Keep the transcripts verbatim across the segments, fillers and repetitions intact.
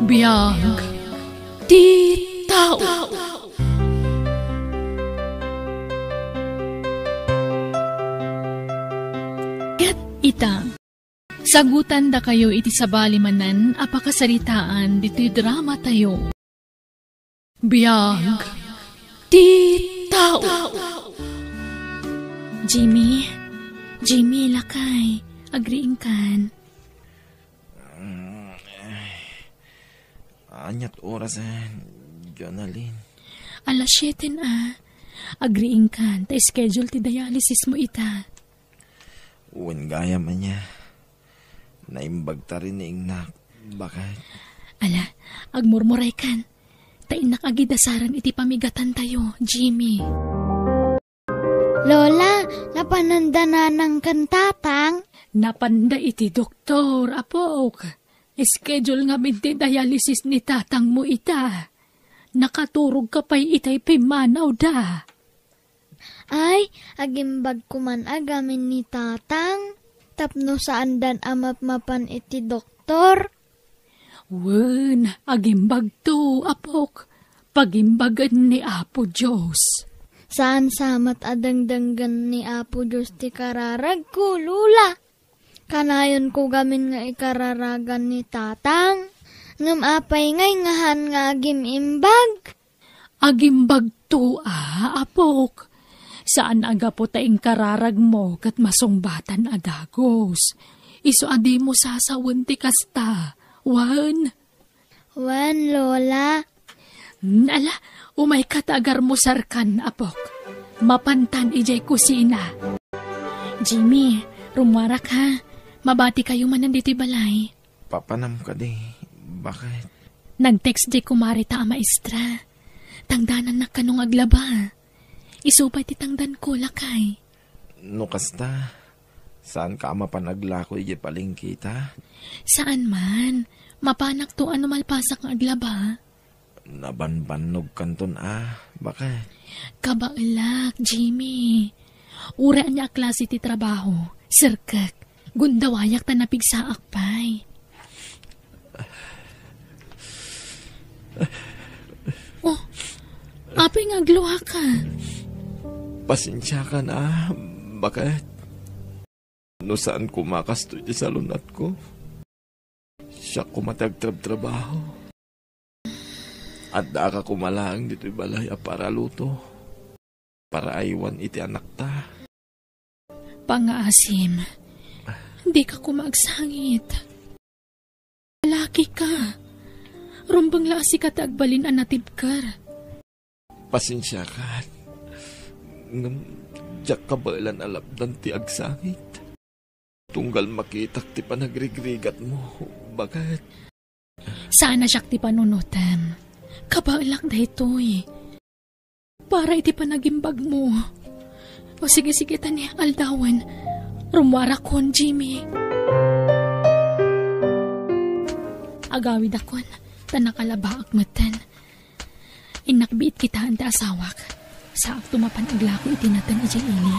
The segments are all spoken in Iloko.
Biag ti tao. Ket ita, sagutandakayo iti sabali manen a pakasaritaan ditoy dramatayo. Biag ti tao. Jimmy, Jimmy, lakay, agriingkan. Aniat oras, eh, Jonalyn? Alas siete na. Agriingkan, ta schedule ti dialysis mo ita. Wen gayam ania. Naimbag ta rin ni ingnak. Bakit? Ala, agmurmuraykan. Ta innak agidasaran iti pamigatantayo, Jimmy. Lola, napananda nanang ken tatang? Napanda iti doktor, apok. Schedule ngamin ti dialysis ni tatang mo ita. Nakaturog ka pay itay pimmanawda. Ay, agimbag ko man a gamin ni tatang, tapno saandan a mapmapan iti doktor. Wen, agimbagto, apok, pagimbagen ni Apo Dios. Saan sa met a dengdenggen ni Apo Dios ti kararagko, Lola. Kanayonko gamin nga ikararagan ni tatang. Ngem apay ngay ngahan nga agim-imbag? Agimbagto a, apok. Saan a gapu ta inkararagmo ket masungbatan a dagus. Isu a dimo sasawen ti kasta. Wen? Wen, Lola. Ala, umayka ta agarmusarkan, apok. Mapantan idiay kusina. Jimmy, rummuarak ha. Mabatikayo manen ditoy balay. Papanam kadi? Bakit? Nag-text diay kumare ta a maestra. Tangdanannak kano nga aglaba. Isu pay ti tangdanko, lakay. No kasta, saanka a mapan aglako idiay palengke ta? Saan man. Mapanakto a no malpasak nga aglaba. Nabanbannogkanton a, bakit? Kabaelak, Jimmy. Uray ania a klase ti trabaho, serkek. Gundawayak ta napigsaak pay. Oh, apay nga agluaka? Pasensiakan a, bakit? No saan koma kastoy ti salun-atko, siak koma ti agtrabtrabaho. Addaak a koma laeng ditoy balay a para luto, para aywan iti anakta. Pangaasim, dika koma agsangit. Lalaki ka. Rumbeng la a sika ti agbalin a natibker. Pasensiakan. Ngem diak kabaelan a lapdan ti agsangit. Tunggal makitak ti panagrigrigatmo, bakit? Saan a siak ti panunotem. Kabaelak daytoy. Para iti panagimbagmo. O sige, sige, ta ni aldawen. Rummuarakon, Jimmy. Agawidakon, ta nakalabaak metten. Innak biit kitaen ti asawak. Saakto mapan aglako iti nateng idiay ili.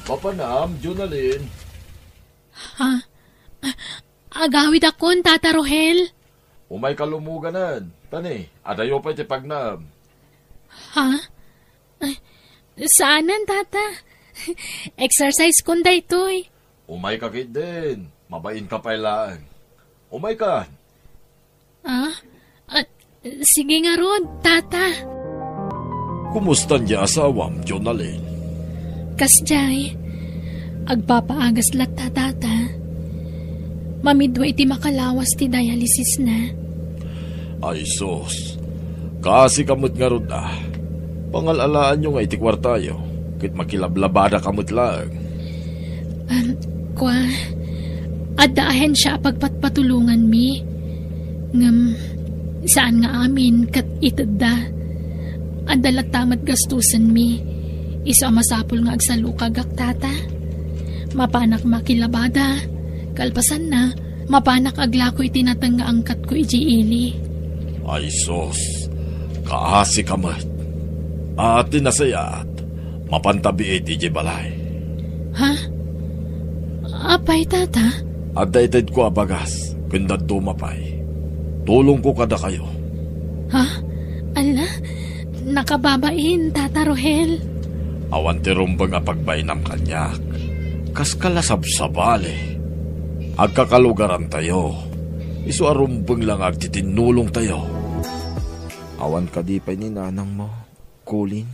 Mapanam, Jonalyn. Ha? Ah, agawidakon, Tata Rohel. Umayka lumuganen. Ta ni, adayo pay ti pagnaem. Ha? Ay, saanen, Tata. Exercise kon daytoy. Umayka ketdin. Mabainka pay laeng. Umaykan. Ah? Ah, sige ngarud, Tata. Kumusta ti asawam, Jonalyn? Kasdiay, agpapaagas latta, Tata. Mamidwa iti makalawas ti dialysisna. Ay sus, kaasika met ngarud a. Pangal-alaanyo nga iti kuartayo, ket makilablabadaka met laeng. Um, kua, adda ahensia a pagpatpatulonganmi. Ngem, saan nga amin ket itedda. Adda latta met gastusenmi. Isu a masapul nga agsalukagak, Tata. Mapanak makilabada. Kalpasanna, mapanak aglako iti nateng nga angkatko idiay ili. Ay sus, kaasika met. A, ti nasayaat, mapanta biit idiay balay. Ha? Apay, Tata? Adda itedko a bagas, ken dadduma pay. Tulongko kadakayo. Ha? Ala, nakababain, Tata Rohel. Awan ti rumbeng a pagbainam kaniak. Kaskala sabsabali. Agkakalugarantayo. Isu a rumbeng la nga agtitinnulongtayo. Awan kadi pay ni nanangmo, Colin?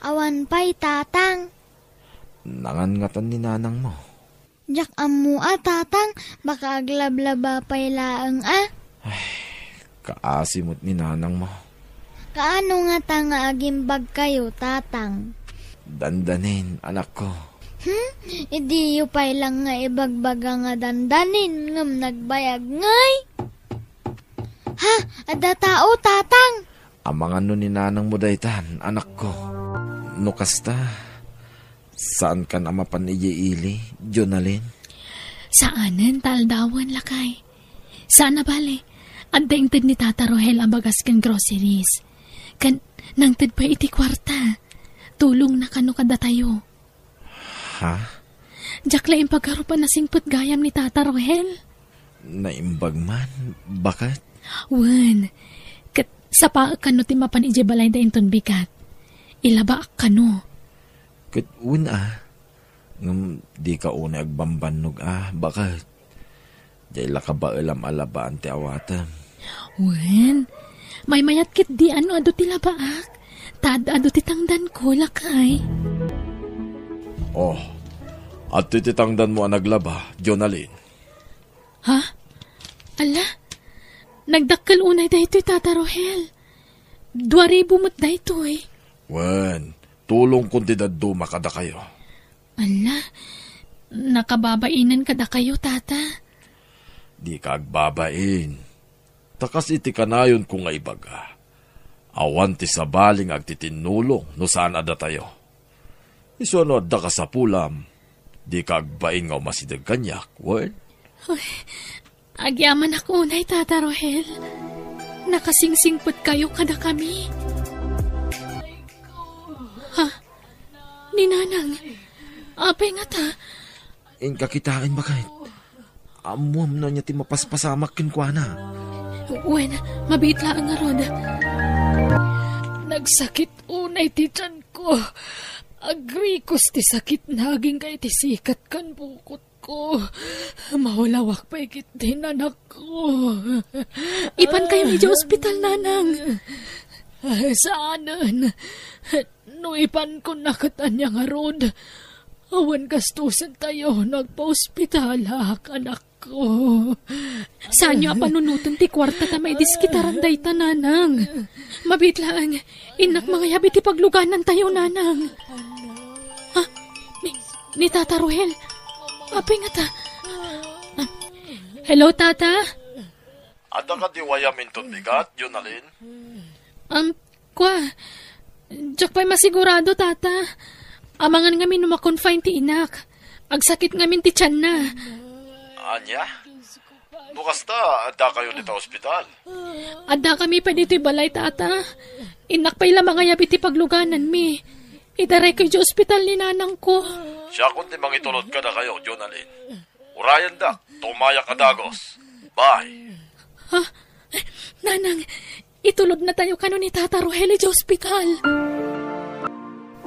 Awan pay, Tatang. Nangangatan ni nanangmo. Diak ammo a, Tatang, baka aglablaba pay laeng a. Ay, kaasi met ni nanangmo. Kaano ngata nga agimbagkayo, Tatang? Dandanin, anakko. Hmm? Idiyo pay lang nga ibagbaga nga dandanin, ngem nagbayag ngay? Ha? Adda tao, Tatang? Amangan no ni nanangmo daytan, anakko. No kasta, saankan a mapan idiay ili, Jonalyn? Saanen ta aldawen, lakay. Saan a bale, adda inted ni Tata Rohel a bagas ken groceries. Ken nangted pay iti kuarta. Tulongna kano kadatayo. Ha? Diak la impagarup a nasingpet gayam ni Tata Rohel. Naimbag man, baket? Wen, ket sapaek kano ti mapan idiay balayda inton bigat. Ilabaak kano. Ket wen a, ngem dika unay agbambannog a, baket? Diay la kabaelam a labaan ti awatem. Wen, maymayat ketdi a no adu ti labaak, ta ad-adu ti tangdanko, lakay. Oh, adtoy ti tangdanmo a naglaba, Jonalyn. Ha? Ala, nagdakkel unay daytoy, Tata Rohel. Dua ribu met daytoy. Wen, tulongkon ti dadduma kadakayo. Ala, nakababainen kadakayo, Tata. Dika agbabain. Ta kas iti kanayonko nga ibaga, awan ti sabali nga agtitinnulong no saan a datayo. Isu a no adda kasapulam, dika agbain nga umasideg kaniak, wen? Uy, agyamanak unay, Tata Rohel. Nakasingsingpetkayo kadakami. Ha? Ni Nanang, apay ngata? Inka kitaen, baket. Ammoam no ania ti mapaspasamak kenkuana. Wen, mabiit laeng ngarud. Nagsakit unay ti tianko. Agrikos ti sakitna agingga iti sikat ken bukotko. Maulawak pay ketdi, anakko. Ipankayon idiay ospital, Nanang. Saanen. No ipankon, ket ania ngarud? Awan gastosentayo no agpaospitalak, anakko. Saanyo a panunoten ti kuarta ta maidiskitaran dayta, Nanang. Mabiit laeng, innak mangayab iti pagluganantayo, Nanang. Ha? Ni, ni Tata Rohel? Apay ngata? Ah, hello, Tata? Adda kadi wayam inton bigat, Jonalyn? Um, kua, diak pay masigurado, Tata. Amangan ngamin no ma-confine ti inak. Agsakit ngamin ti tianna. Ania? No kasta, addakayo dita ospital? Addakami pay ditoy balay, Tata. Innak pay la mangayab iti paglugananmi. Idarayko idiay ospital ni nanangko. Siakon ti mangitulod kadakayo, Jonalyn. Urayendak, tumayak a dagus. Bye. Ha? Nanang, itulodnatayo kano ni Tata Rohel idiay ospital.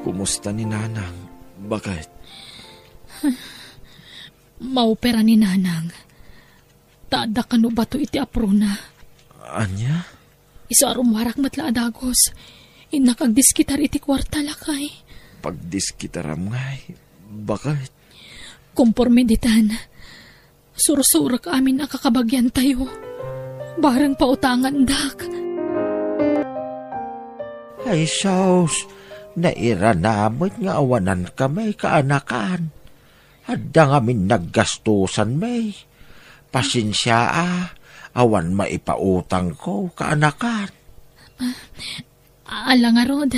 Kumusta ni Nanang, baket? Maopera ni Nanang. Ta adda kano bato iti aprona. Ania? Isu a rummuarak met la a dagus. Innak agdiskitar iti kuarta, lakay. Pagdiskitaram ngay, baket? Komporme ditan, sursurek amin a kakabagiantayo. Bareng pautangandak. Ay, sus, nairana met nga awanan kami kaanakan. Adda ngamin naggastosan, May. Pasensia a, awan maipautangko, kaanakan. Ah, ala ngarud,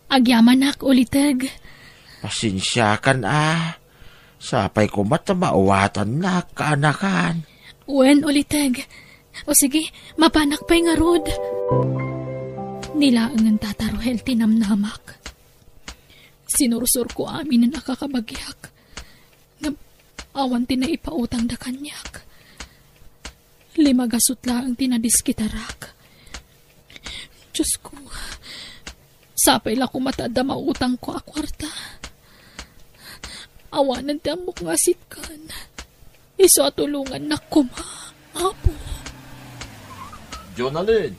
agyamanak, uliteg. Pasensiakan a, sapay koma ta maawatannak, kaanakan. Wen, uliteg. O sige, mapanak pay ngarud. Ni laengen, Tata Rohel, ti namnamak. Sinursurko aminen a kakabagiak. Ngem awan ti naipautangda kaniak. Lima gasut laeng ti nadiskitarak. Diosko, sapay la koma ta adda mautangko a kuarta. Awanen ti ammok nga asitkan. Isu a tulongannak koma, Apo. Jonalyn!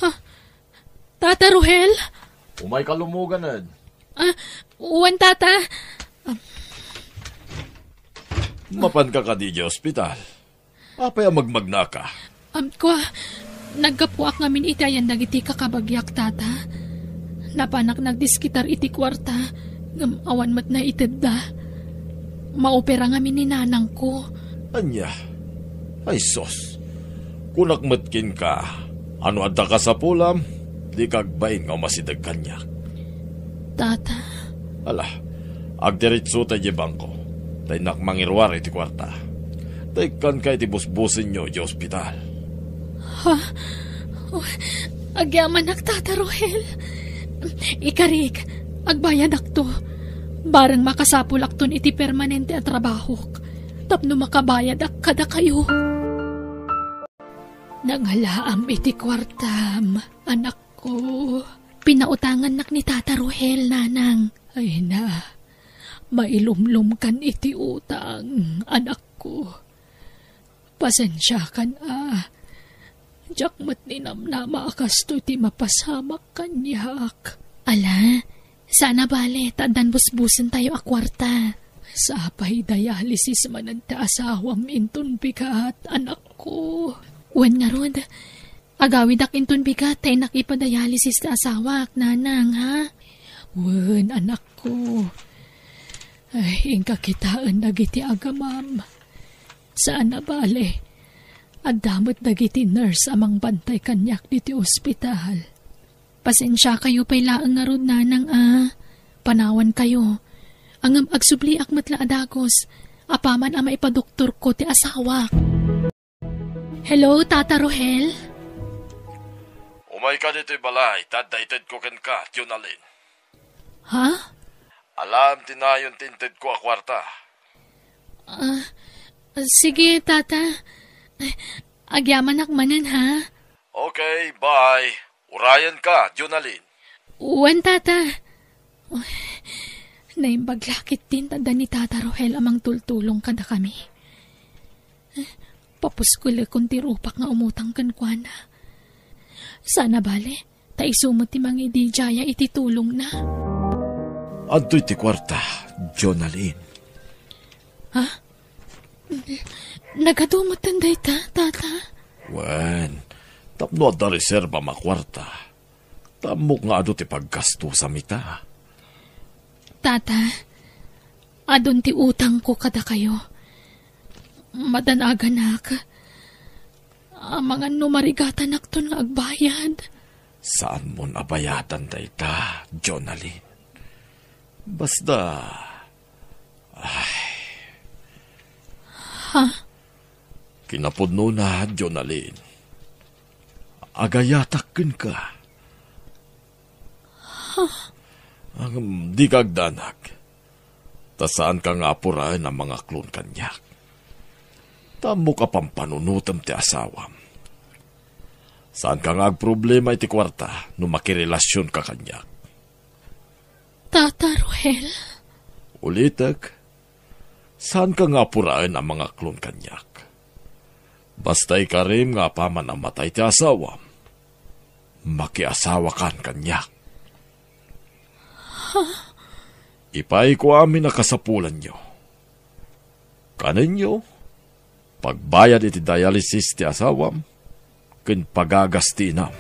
Ha? Tata Rohel? Umayka lumoganen. Ah, wen, Tata. Mapanka kadi idiay ospital? Apay a magmagnaka? Am, kua, naggapuak ngamin iti ayan dagiti kakabagiak, Tata. Napanak nagdiskitar iti kuarta, ngem awan met naitedda. Maopera ngamin ni nanangko. Ania? Ay sus! Kunak met kenka, a no adda kasapulam, dika agbain nga umasideg kaniak. Tata? Ala, agdiritsuta idiay bangko. Ta innak mangiruar iti kuarta. Ta ikkanka iti busbusenyo idiay ospital. Ha? Oh, agyamanak, Tata Rohel. Ikarik, agbayadakto. Bareng makasapulakton iti permanente a trabahok tapno makabayadak kadakayo. Nangalaam iti kuartam, anakko. Pinautangannak ni Tata Rohel, nanang. Ay na, mailumlomkan iti utang, anakko. Pasensiakan a. Diak met ninamnama a kastoy ti mapasamak kaniak. Ala, saan a bale, ta addan busbusentayo a kuarta. Sapay dialysis manen ti asawam inton bigat, anakko. Wen ngarud, agawidak inton bigat ta innak ipadialysis ti asawak, nanang, ha? Wen, anakko. Ay, inka kitaen dagiti agamam. Saan a bale, adda met dagiti nurse a mangbantay kaniak ditoy ospital. Pasensiakayo pay laeng ngarud, nanang, a. Panawankayo. Ngem agsubliak met la a dagus, apaman a maipadoktorko ti asawak. Hello, Tata Rohel? Umayka ditoy balay, ta adda itedko kenka, Jonalyn. Ha? Alaem ti nayon ti intedko a kuarta. Ah, sige, Tata. Agyamanak manen, ha? Okay, bye. Urayenka, Jonalyn. Wen, Tata. Uy, naimbag la ketdin ta adda ni Tata Rohel a mangtultulong kadakami. Papuskolekon ti rupak nga umutang kenkuana. Saan a bale, ta isu met ti mangididiaya iti tulongna. Adtoy ti kuarta, Jonalyn. Ha? Nagadu metten dayta, Tata? Wen, tapno adda reserbam a kuarta, ta ammok nga adu ti paggastusam ita. Tata, adun ti utangko kadakayo. Madanaganak. Amangan no marigatanakton nga agbayad. Saanmon a bayadan dayta, Jonalyn. Basta, ay. Ha? Kinapudnona, Jonalyn. Agayatak kenka. Ngem dika agdanag, ta saanka nga apuraen a mangaklon kaniak. Ta ammok a pampanunotem ti asawam. Saanka nga agproblema iti kuarta no makirelasionka kaniak. Tata Rohel? Ulitek, saanka nga apuraen a mangaklon kaniak. Basta ikarim nga apaman a matay ti asawam, makiasawakan kaniak. Ipaayko amin a kasapulanyo. Kanenyo, pagbayad iti dialysis ti asawam, ken pagagas ti inam.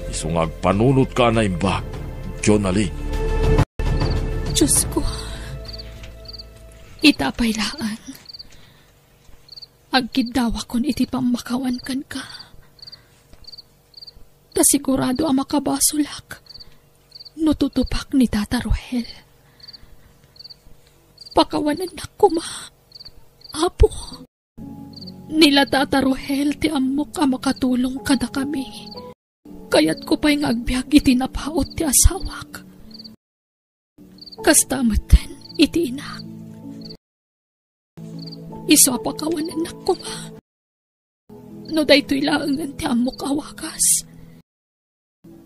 Isu nga agpanunotka a naimbag, Jonalyn. Diosko, ita pay laeng. Agkiddawakon iti pammakawan kenka. Ta sigurado a makabasolak no tutupak ni Tata Rohel. Pakawanennak koma, Apo. Ni la Tata Rohel ti ammok a makatulong kadakami. Kayatko pay nga agbiag iti napaut ti asawak. Kasta metten iti inak. Isu a pakawanennak koma. no daytoy laengen ti ammok a wagas.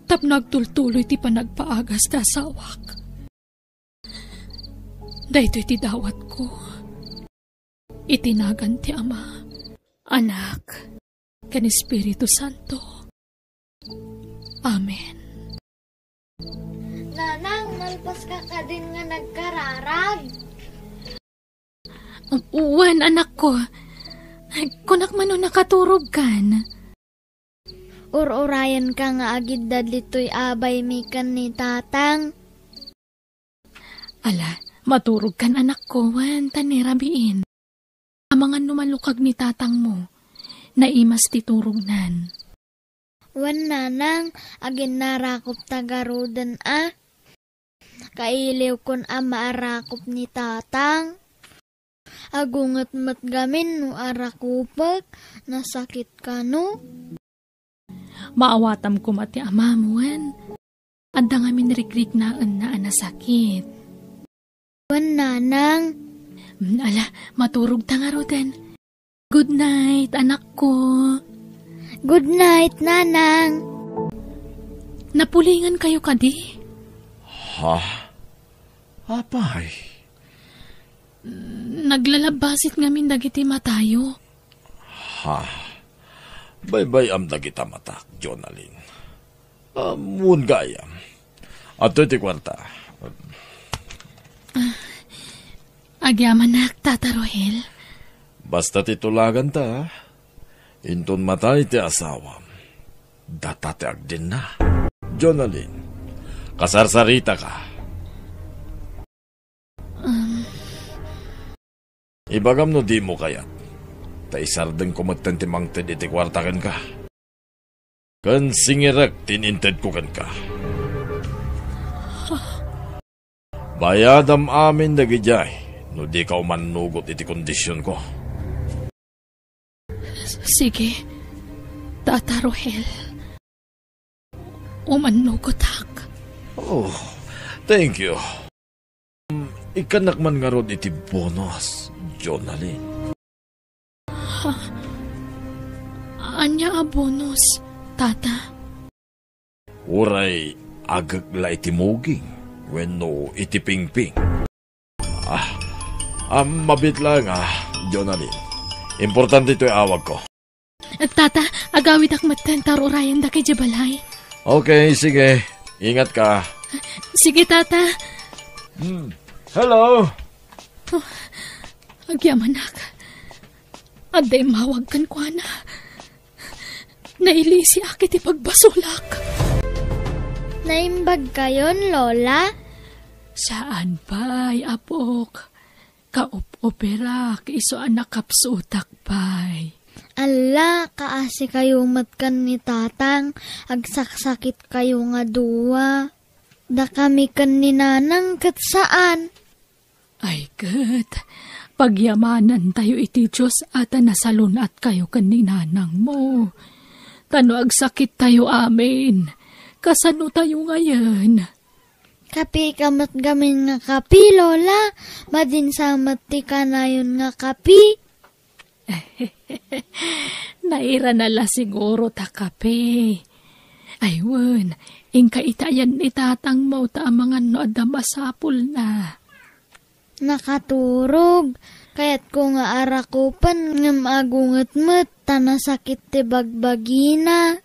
Tapno agtultuloy ti panagpaagas ti asawak. Daytoy ti dawatko. Iti nagan ti Ama, Anak, ken Espiritu Santo. Amen. Nanang, malpaska kadin nga nagkararag? Wen, anakko. Kunak man no nakaturogkan. Ur-urayenka nga agidda ditoy a baymi ken ni Tatang. Ala, maturogkan, anakko, wen, ta ni rabiin. Amangan no malukag ni tatangmo, naimas ti turognan. Wen, nanang, aginnarakopta garuden a. Kailiwkon a maarakop ni tatang. Agunget met gamin no arakopek, nasakit kano. Maawatam koma ti amam, wen. Adda ngamin rikriknaenna a nasakit. Wen, nanang. Mm, ala, maturogta ngaruden. Good night, anakko. Good night, nanang. Napulingankayo kadi? Ha? Apay? Naglalabbasit ngamin dagiti matayo. Ha? Baybay-am dagita matak, Jonalyn. Ammon gayam. Adtoy ti kuarta. Agyamanak, Tata Rohel. Basta ti tulaganta, inton matay ti asawam, data ti agdenna. Jonalyn, kasarsaritaka. Um. Ibagam no dimo kayat, ta isardengko metten ti mangted iti kuarta kenka. Ken singirek ti intedko kenka. Bayadam amin dagidiay no dika umannugot iti kondisionko. Sige, Tata Rohel. Umannugotak. Oh, thank you. Ikkannak man ngarud iti bonus, Jonalyn. Ha? Ania a bonus, Tata? Uray agek la iti muging wenno iti pingping. Ah, ah, mabiit laeng, ah, Jonalyn. Importante toy awagko. Tata, agawidak metten ta ur-urayen dagiti balay. Okay, sige. Ingat ka. Sige, Tata. Hmm. Hello. Oh, agyamanak. Adda immawag kenkuana. Nailisiak iti pagbasolak. Naimbagkayon, Lola? Saan pay, apok. Kaup-uperak isu a nakapsutak pay. Alla, kaasikayo met ken ni Tatang, agsaksakitkayo nga dua. Dakami ken ni Nanang ket saan. Ay ket, pagyamanantayo iti Dios a ta nasalun-atkayo ken ni nanangmo. Ta no agsakittayo amin, kasanotayo ngayen? Kapika met gamin nga kapi, Lola. Madinsa met ti kanayon nga kapi. Nairana la siguro ta kape. Ay wen, inka ita ayan ni tatangmo ta amangan no adda masapulna. Nakaturog. Kayatko nga arakupen ngem agunget met ta nasakit ti bagbagina.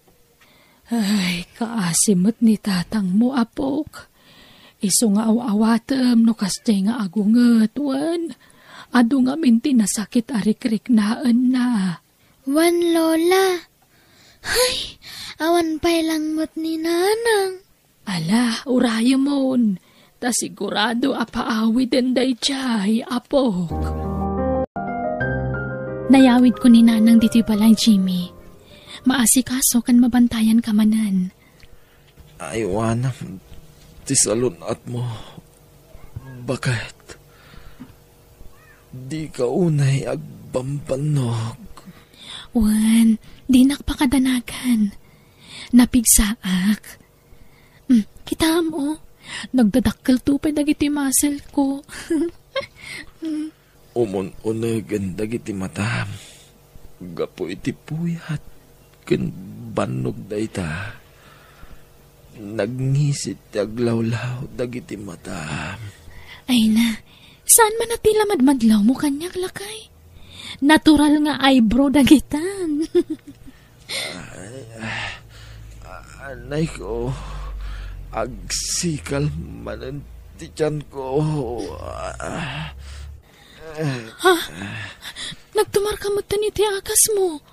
Ay, kaasi met ni tatangmo, apok. Isu nga aw-awatem no kasdiay nga agunget, wen, adu ngamin ti nasakit a rikriknaenna. Wen, Lola. Ay, awan pay langmet ni Nanang. Ala, urayemon, ta sigurado a paawiden daydiay, apok. Nayawidko ni Nanang ditoy balay, Jimmy. Maasikaso ken mabantayanka manen. Aywanam ti salun-atmo. Baket, dika unay agbambannog. Wen, dinak pakadanagan. Napigsaak. Hmm, kitaem, oh. Nagdadakkelto pay dagiti muscle ko. Hmm. Umun-unegen dagiti matam gapu iti puyat. ken bannog dayta. Nagngisit ti aglawlaw dagiti matam. Ay na, saan man a ti la madmadlawmo kaniak, lakay? Natural nga eyebrow dagitan. Ay, ah, anay ko, agsikal manen ti tiyan ko. Ah, Ha? Nagtumar ka met iti agasmo?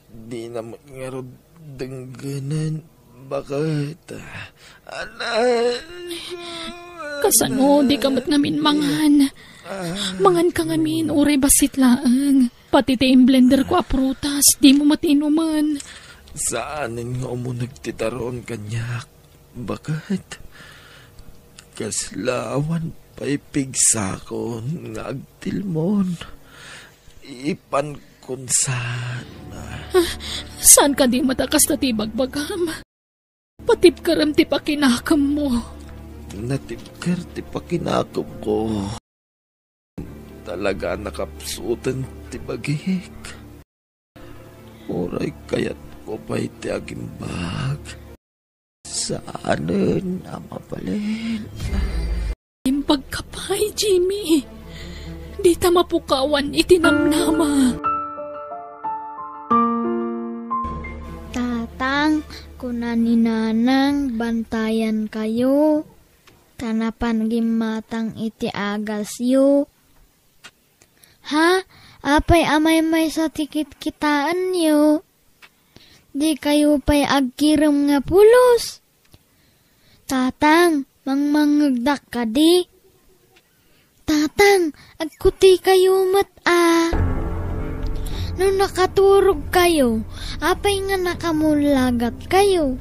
Dina met ngarud denggenen, baket. Anay ko, kasano, anay. Di ka met ngamin mangan? Ah. Mangan ka ngamin, uray bassit laeng. Pati ti imblender ko a prutas, dimo met inumen. Saanen nga umuneg ti taron kaniak, baket. Kasla awan pay pigsakon nga agtilmon. Ipankon saan. Ah, saan kadi met a kasta ti ibagbagam? Patibkerem ti pakinakemmo. Natibker ti pakinakemko. Talaga a nakapsuten ti bagik. Uray kayatko pay ti agimbag. Saanen a mabalin. Imbag ka pay, Jimmy. Dita mapukawan iti namnama. Tatang, kuna ni Nanang, bantayan kayo. Ta napan gimmatang iti agasyo. Ha? Apay a maymaysa ti kitkitaenyo? Di kayo pay agkirem nga pulos? Tatang, mangmangngegdak kadi? Tatang, agkuti kayo met a. No nakaturog kayo, apay nga nakamullagat kayo?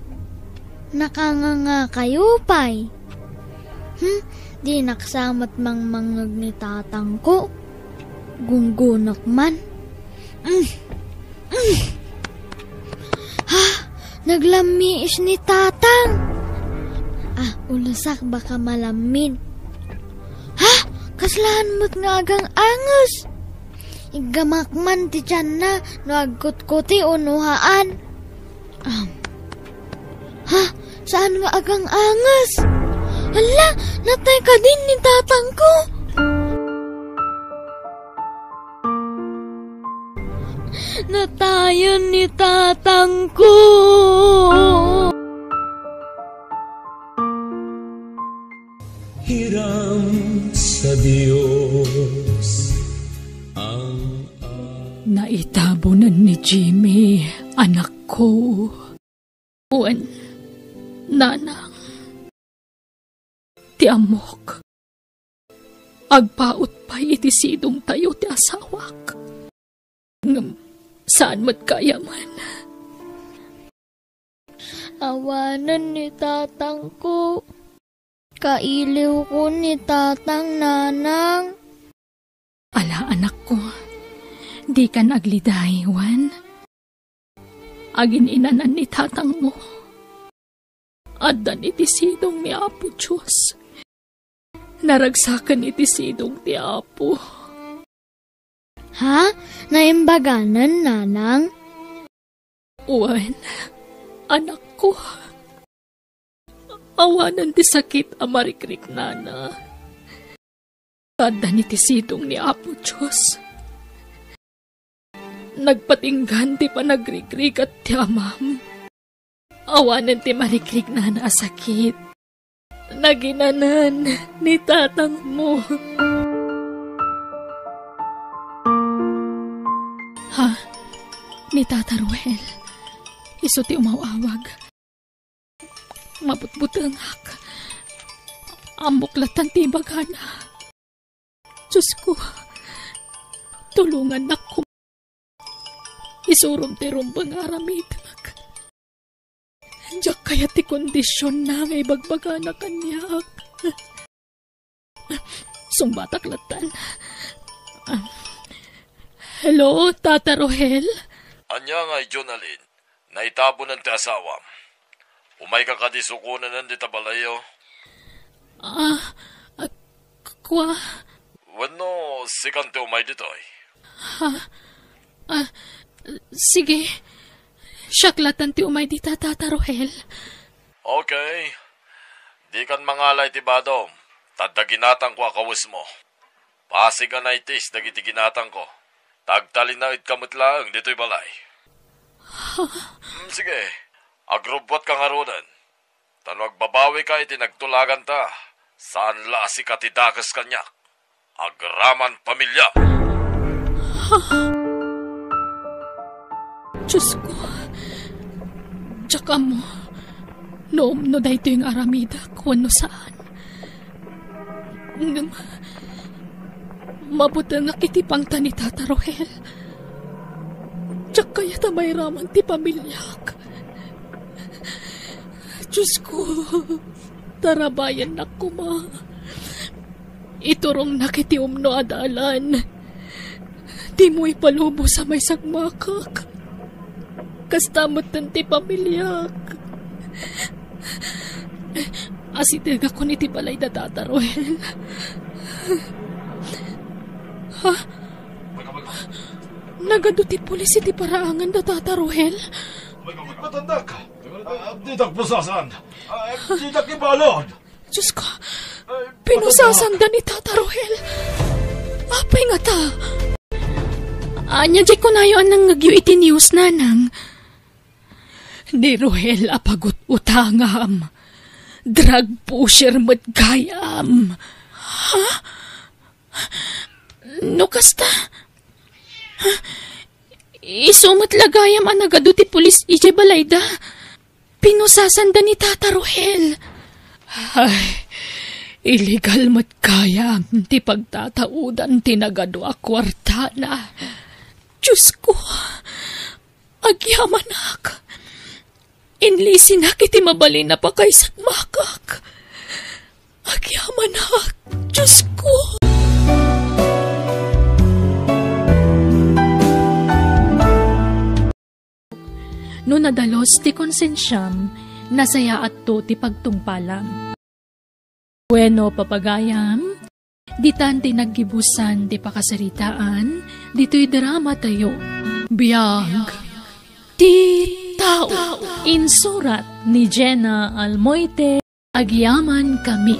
Nakanganga kayo pay? Hmm, dinak sa met mangmangngeg ni tatangko. Gunggonak man. Mm. Mm. Ha? Naglammiis ni tatang. Ah, ulusak baka malammin. Ha? Kaslaan met nga agang-anges. Iggamak man ti tianna no agkutkuti o no haan. Am. Ha? Saan nga agang-anges? Hala, natay kadin ni tatangko? Natayen ni tatangko. Hiram sa Dios ang... Naitabonen ni Jimmy, anakko. Wen, nanang, ti ammok, agpaut pay iti sidongtayo ti asawak. Ngem saan met gayam. Awanen ni tatangko. Kailiwko ni tatang, nanang. Ala, anakko, dikan agliday, wen agin-inanan ni tatangmo. Addan iti sidong ni Apo Dios. Naragsaken iti sidong ti Apo. Ha? Naimbaganen, nanang? Wen, anakko. Awanen ti sakit a marikriknana. Addan iti sidong ni Apo Dios. Nagpatinggan ti panagrikriknat ti amam. Awanen ti marikriknana a sakit. Naginanan ni tatangmo. Ha? Ni Tata Ruel. Isu ti umaw-awag. Mabutbutengak. Ammok latta ti ibagana. Diosko, tulongannak koma. Isurom ti rumbeng nga aramidek. Diak kayat ti kondisionna nga ibagbagana kaniak. Sungbatak lattan. Hello, Tata Rohel? Ania ngay, Jonalyn? Naitabonen ti asawam. Umayka kadi sukonen dita balayyo? Ah, ah, kua? Wenno, sikan ti umay ditoy? Ha? Ah, sige. Siak latta ti umay dita, Tata Rohel. Okay. Dikan mangala iti badom, ta adda ginatangko a kawesmo. Pasig a naitis dagiti ginatangko. Ta agtalinaedka met laeng ditoy balay. Mm, sige, agrubbuatka ngaruden. Ta no agbabawika iti nagtulaganta, saan la a sika ti dakes kaniak. Agraman pamiliam. Diosko, diak ammo no, no daytoy nga aramidek wenno saan. Ngem, mabutengak iti pangta ni Tata Rohel. Diak kayat a mairaman ti pamiliak. Diosko, tarabayennak koma. Iturongnak iti umno a dalan. Dimo ipalubos a maisagmakak. Kasta metten ti pamiliak. Asidegakon iti balay da Tata Rohel. Ha? Nagadu ti pulis iti paraangan da Tata Rohel? Matandak. Ah, ditak pusasan. Ah, ditak ibalon. Diosko, pinusasanda ni Tata Rohel. Apay ngata? Ania diay kunayo a nangngegyo iti news, nanang? Ni Rohel a pagut-utangam. Drug pusher met gayam. Ha? No kasta, isu met la gayam a nagadu ti pulis idiay balayda. Pinusasanda ni Tata Rohel. Ay, illegal met gayam ti pagtataudan ti nagadu a kuartana. Diosko, agyamanak. Inlisinak iti mabalin a pakaisagmakak. Agyamanak, Diosko. No nadalus ti konsensiam, nasayaatto ti pagtungpalam. Wenno, papagayam, ditan ti naggibusan ti pakasaritaan ditoy dramatayo. Biag ti tao. Insurat ni Jenna Almoite. Agyaman kami.